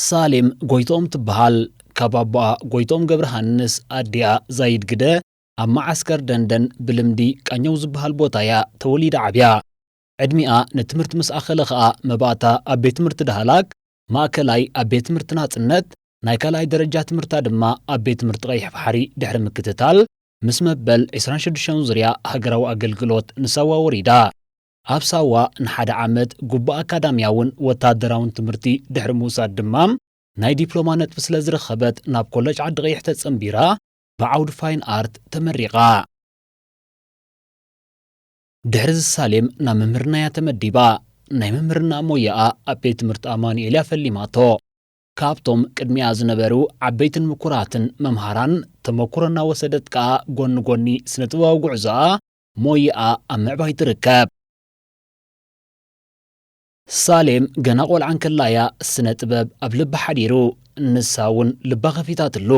ሳሌም ጎይትኦም ትበሃል። ካብ ኣቦኣ ጎይትኦም ገብረሃንስ ኣዲኣ ዛይድ ግደ ኣብ መዓስከር ደንደን ብልምዲ ቃኘው ዝበሃል ቦታ እያ ተወሊዳ ዓብያ። ዕድሚኣ ንትምህርቲ ምስ ኣኸለ ኸኣ መባእታ ኣብ ቤት ትምህርቲ ዳህላክ፣ ማእከላይ ኣብ ቤት ትምህርቲ ናጽነት፣ ናይ ካልኣይ ደረጃ ትምህርታ ድማ ኣብ ቤት ትምህርቲ ቀይሕ ባሕሪ ድሕሪ ምክትታል፣ ምስ መበል ዕስራን ሽዱሽተን ዙርያ ሃገራዊ ኣገልግሎት ንሳዋ ወሪዳ። ኣብ ሳዋ ንሓደ ዓመት ጉቡእ ኣካዳምያውን ወተሃደራውን ትምህርቲ ድሕሪ ምውሳድ ድማ፣ ናይ ዲፕሎማ ነጥቢ ስለ ዝረኸበት ናብ ኮለጅ ዓዲ ቀይሕ ተጸንቢራ ብዓውዲ ፋይን ኣርት ተመሪቓ። ድሕሪ እዚ ሳሌም ናብ ምምህርና እያ ተመዲባ። ናይ ምምህርና ሞያኣ ኣብ ቤት ትምህርቲ ኣማኑኤል እያ ፈሊማቶ። ካብቶም ቅድሚኣ ዝነበሩ ዓበይትን ምኩራትን መምሃራን ተመኩሮ እናወሰደት ከኣ ጎኒ ጎኒ ስነ ጥበባዊ ጉዕዞኣ ሞያኣ ኣብ ምዕባይ ትርከብ። ሳሌም ገና ቆልዓ እንከላ እያ ስነ ጥበብ ኣብ ልባ ሓዲሩ፣ ንሳ እውን ልባ ከፊታትሉ።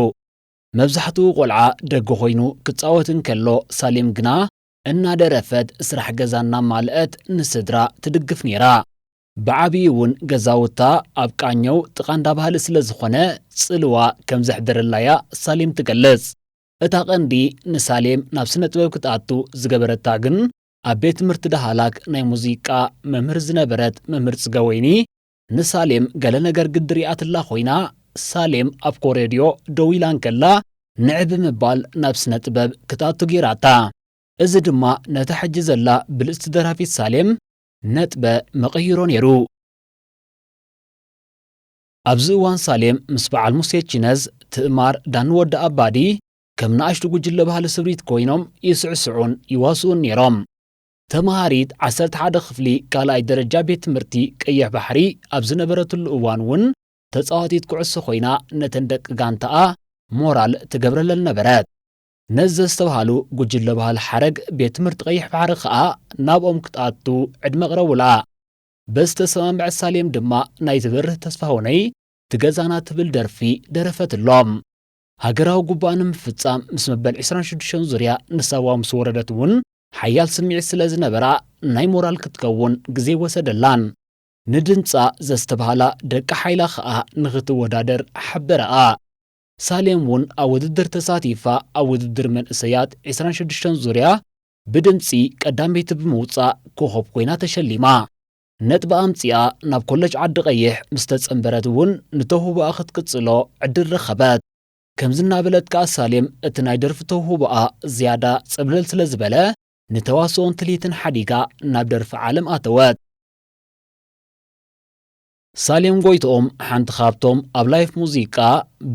መብዛሕትኡ ቆልዓ ደገ ኮይኑ ክጻወት እንከሎ፣ ሳሌም ግና እናደረፈት ስራሕ ገዛ እናማልአት ንስድራ ትድግፍ ነይራ። ብዓቢኡ እውን ገዛውታ ኣብ ቃኘው ጥቓ እንዳባህሊ ስለ ዝኾነ፣ ጽልዋ ከም ዘሕደረላ እያ ሳሌም ትገልጽ። እታ ቀንዲ ንሳሌም ናብ ስነ ጥበብ ክትኣቱ ዝገበረታ ግን፣ ኣብ ቤት ትምህርቲ ዳህላክ ናይ ሙዚቃ መምህር ዝነበረት መምህር ጽገወይኒ፣ ንሳሌም ገለ ነገር ግዲ ሪኣትላ ኮይና፣ ሳሌም ኣብ ኮረድዮ ደው ኢላ እንከላ፣ ንዕ ብምባል ናብ ስነ ጥበብ ክትኣቱ ገይራታ። እዚ ድማ ነታ ሕጂ ዘላ ብልጽቲ ደራፊት ሳሌም ነጥበ መቐይሮ ነይሩ። ኣብዚ እዋን ሳሌም ምስ በዓል ሙሴ ቺነዝ፣ ትእማር፣ ዳኒ ወዲ ኣባዲ ከም ንኣሽቱ ጉጅለ ባህሊ ስብሪት ኮይኖም ይስዕስዑን ይዋስኡን ነይሮም። ተመሃሪት ዓሰርተ ሓደ ክፍሊ ካልኣይ ደረጃ ቤት ትምህርቲ ቀይሕ ባሕሪ ኣብ ዝነበረትሉ እዋን እውን ተጻዋቲት ኩዕሶ ኮይና ነተን ደቂ ጋንታኣ ሞራል ትገብረለን ነበረት። ነዚ ዘስተብሃሉ ጉጅለ ባህሊ ሓረግ ቤት ትምህርቲ ቀይሕ ባሕሪ ከኣ ናብኦም ክትኣቱ ዕድመ ኣቕረቡላ። በዚ ተሰማምዐት ሳሌም ድማ ናይ ትበርህ ተስፋሁነይ ትገዛና ትብል ደርፊ ደረፈትሎም። ሃገራዊ ጉባኣ ንምፍጻም ምስ መበል ዕስራን ሽዱሽተን ዙርያ ንሳዋ ምስ ወረደት እውን ሓያል ስምዒት ስለ ዝነበራ ናይ ሞራል ክትከውን ግዜ ወሰደላን። ንድምጻ ዘስተብሃላ ደቂ ሓይላ ከኣ ንኽትወዳደር ሓበረኣ። ሳሌም እውን ኣብ ውድድር ተሳቲፋ ኣብ ውድድር መንእሰያት ዕስራን ሽዱሽተን ዙርያ ብድምጺ ቀዳመይቲ ብምውጻእ ኮኾብ ኮይና ተሸሊማ። ነጥቢ ኣምጺኣ ናብ ኮለጅ ዓዲ ቀይሕ ምስ ተጸንበረት እውን ንተውህቦኣ ክትቅጽሎ ዕድል ረኸበት። ከምዚ እናበለት ከኣ ሳሌም እቲ ናይ ደርፊ ተውህቦኣ ዝያዳ ጸብለል ስለ ዝበለ ንተዋስኦን ትልሂትን ሓዲጋ ናብ ደርፊ ዓለም ኣተወት። ሳሌም ጎይትኦም ሓንቲ ካብቶም ኣብ ላይፍ ሙዚቃ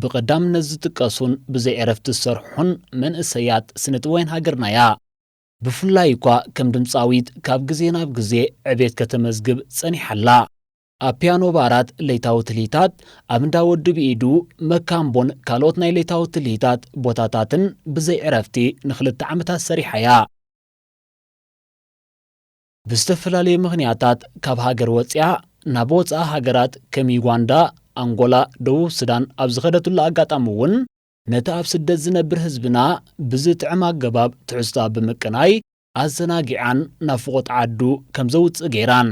ብቐዳምነት ዝጥቀሱን ብዘይ ዕረፍቲ ዝሰርሑን መንእሰያት ስነ ጥበባውያን ሃገርና እያ። ብፍላይ እኳ ከም ድምጻዊት ካብ ግዜ ናብ ግዜ ዕቤት ከተመዝግብ ጸኒሓ ኣላ። ኣብ ፒያኖ ባራት ለይታዊ ትልሂታት፣ ኣብ እንዳ ወዲ ብኢዱ፣ መካምቦን ካልኦት ናይ ለይታዊ ትልሂታት ቦታታትን ብዘይ ዕረፍቲ ንኽልተ ዓመታት ሰሪሓ እያ። ብዝተፈላለዩ ምኽንያታት ካብ ሃገር ወጺኣ ናብ ወጻኢ ሃገራት ከም ዩጋንዳ፣ ኣንጎላ፣ ደቡብ ሱዳን ኣብ ዝኸደትሉ ኣጋጣሚ እውን ነቲ ኣብ ስደት ዝነብር ህዝብና ብዝጥዕም ኣገባብ ትሕዝቶኣ ብምቅናይ ኣዘናጊዓን ናፍቖት ዓዱ ከም ዘውጽእ ገይራን።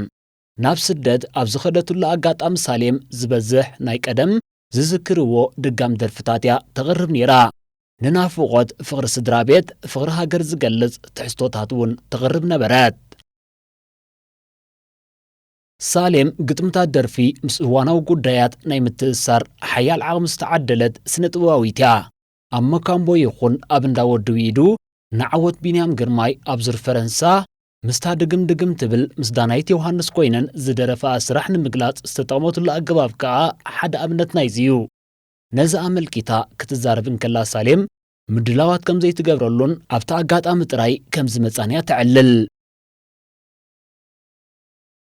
ናብ ስደት ኣብ ዝኸደትሉ ኣጋጣሚ ሳሌም ዝበዝሕ ናይ ቀደም ዝዝክርዎ ድጋም ደርፍታት እያ ተቕርብ ነይራ። ንናፍቖት፣ ፍቕሪ ስድራ ቤት፣ ፍቕሪ ሃገር ዝገልጽ ትሕዝቶታት እውን ተቕርብ ነበረት። ሳሌም ግጥምታት ደርፊ ምስ እዋናዊ ጉዳያት ናይ ምትእስሳር ሓያል ዓቕሚ ዝተዓደለት ስነ ጥበባዊት እያ። ኣብ መካምቦ ይኹን ኣብ እንዳ ወዲ ዊዱ ንዓወት ቢንያም ግርማይ ኣብ ዙር ፈረንሳ ምስታ ድግም ድግም ትብል ምስ ዳናይት ዮሃንስ ኮይነን ዝደረፋኣ ስራሕ ንምግላጽ ዝተጠቕመትሉ ኣገባብ ከኣ ሓደ ኣብነት ናይዚ እዩ። ነዚ ኣመልኪታ ክትዛረብ እንከላ ሳሌም ምድላዋት ከም ዘይትገብረሉን ኣብቲ ኣጋጣሚ ጥራይ ከም ዝመጻን እያ ተዕልል።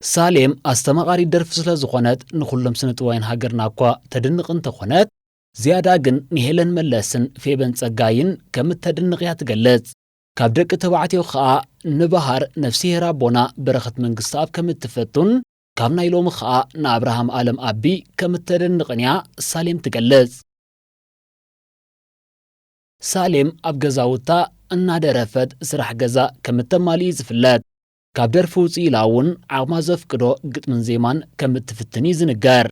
ሳሌም ኣስተማቓሪት ደርፊ ስለ ዝኾነት ንኹሎም ስነ ጥበባውያን ሃገርና እኳ ተድንቕ እንተኾነት፣ ዝያዳ ግን ንሄለን መለስን ፌበን ጸጋይን ከም እተድንቕ እያ ትገልጽ። ካብ ደቂ ተባዕትዮ ኸኣ ንበሃር ነፍስሄር ኣቦና በረኸት መንግስተኣብ ከም እትፈቱን ካብ ናይ ሎሚ ኸኣ ንኣብርሃም ኣለም ኣቢ ከም እተደንቕን እያ ሳሌም ትገልጽ። ሳሌም ኣብ ገዛውታ እናደረፈት ስራሕ ገዛ ከም እተማልእ እዩ ዝፍለጥ። ካብ ደርፊ ውፅእ ኢላ እውን ዓቕማ ዘፍቅዶ ግጥምን ዜማን ከም እትፍትን እዩ ዝንገር።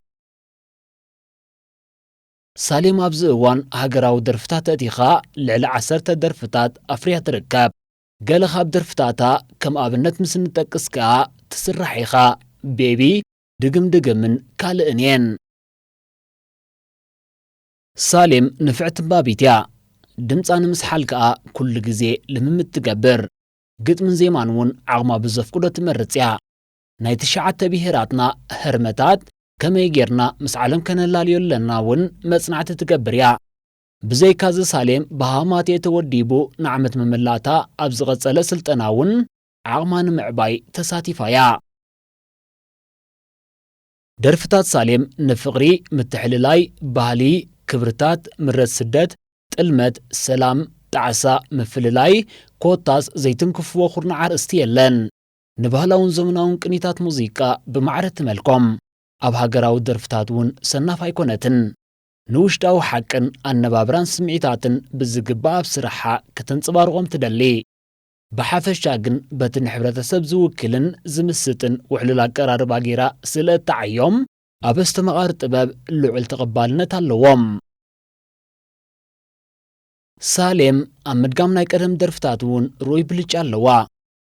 ሳሌም ኣብዚ እዋን ሃገራዊ ደርፍታት ኣእቲኻ ልዕሊ ዓሰርተ ደርፍታት ኣፍርያ ትርከብ። ገለ ካብ ደርፍታታ ከም ኣብነት ምስ እንጠቅስ ከኣ ትስራሕ ኢኻ፣ ቤቢ፣ ድግም ድግምን ካልእን እየን። ሳሌም ንፍዕቲ ኣንባቢት እያ። ድምጻ ንምስሓል ከኣ ኩሉ ግዜ ልምምድ ትገብር። ግጥምን ዜማን እውን ዓቕማ ብዘፍቅዶ ትመርጽ እያ። ናይ ትሽዓተ ብሄራትና ህርመታት ከመይ ጌርና ምስ ዓለም ከነላልዮ ኣለና እውን መጽናዕቲ ትገብር እያ። ብዘይካዚ ሳሌም ብሃማቴ ተወዲቡ ንዓመት መመላእታ ኣብ ዝቐጸለ ስልጠና እውን ዓቕማ ንምዕባይ ተሳቲፋ እያ። ደርፍታት ሳሌም ንፍቕሪ፣ ምትሕልላይ፣ ባህሊ፣ ክብርታት፣ ምረት ስደት፣ ጥልመት፣ ሰላም፣ ጣዕሳ፣ ምፍልላይ፣ ኮታስ ዘይትንክፍዎ ኩርናዕ ኣርእስቲ የለን። ንባህላውን ዘመናውን ቅኒታት ሙዚቃ ብማዕረ ትመልኮም። ኣብ ሃገራዊ ደርፍታት እውን ሰናፍ ኣይኮነትን። ንውሽጣዊ ሓቅን ኣነባብራን ስምዒታትን ብዝግባእ ኣብ ስራሓ ከተንጸባርቖም ትደሊ። ብሓፈሻ ግን በቲ ንሕብረተሰብ ዝውክልን ዝምስጥን ውሕሉል ኣቀራርባ ጌራ ስለ እተዓዮም፣ ኣብ ኣስተማቓሪ ጥበብ ልዑል ተቐባልነት ኣለዎም። ሳሌም ኣብ ምድጋም ናይ ቀደም ደርፍታት እውን ርኡይ ብልጫ ኣለዋ።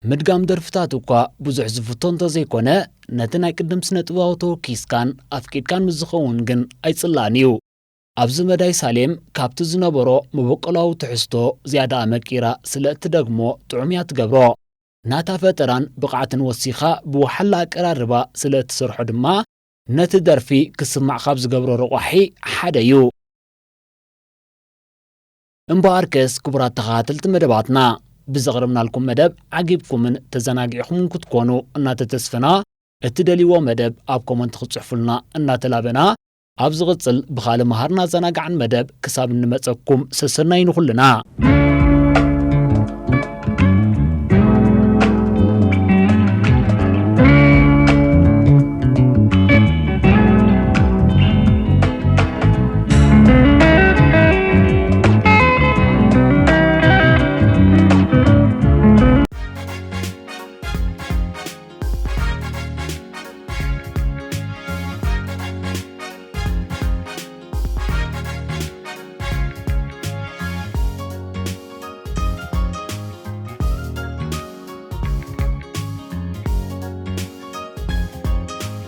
ምድጋም ደርፍታት እኳ ብዙሕ ዝፍቶ እንተዘይኮነ፣ ነቲ ናይ ቅድም ስነ ጥበባዊ ተወኪስካን ኣፍቂድካን ምስ ዝኸውን ግን ኣይጽላእን እዩ። ኣብዚ መዳይ ሳሌም ካብቲ ዝነበሮ መበቆላዊ ትሕዝቶ ዝያዳ ኣመቂራ ስለ እትደግሞ ጥዑም እያ ትገብሮ። ናታ ፈጠራን ብቕዓትን ወሲኻ ብወሓላ ኣቀራርባ ስለ እትሰርሖ ድማ ነቲ ደርፊ ክስማዕ ካብ ዝገብሮ ረቋሒ ሓደ እዩ። እምበኣርከስ ክቡራት ተኸታተልቲ መደባትና፣ ብዘቕረብናልኩም መደብ ዓጊብኩምን ተዘናጊዕኹምን ክትኮኑ እናተተስፈና፣ እትደልይዎ መደብ ኣብ ኮመንት ክትጽሕፉልና እናተላበና፣ ኣብ ዝቕጽል ብኻልእ መሃርን ኣዘናጋዕን መደብ ክሳብ እንመጸኩም ሰሰናዩ ንኹልና።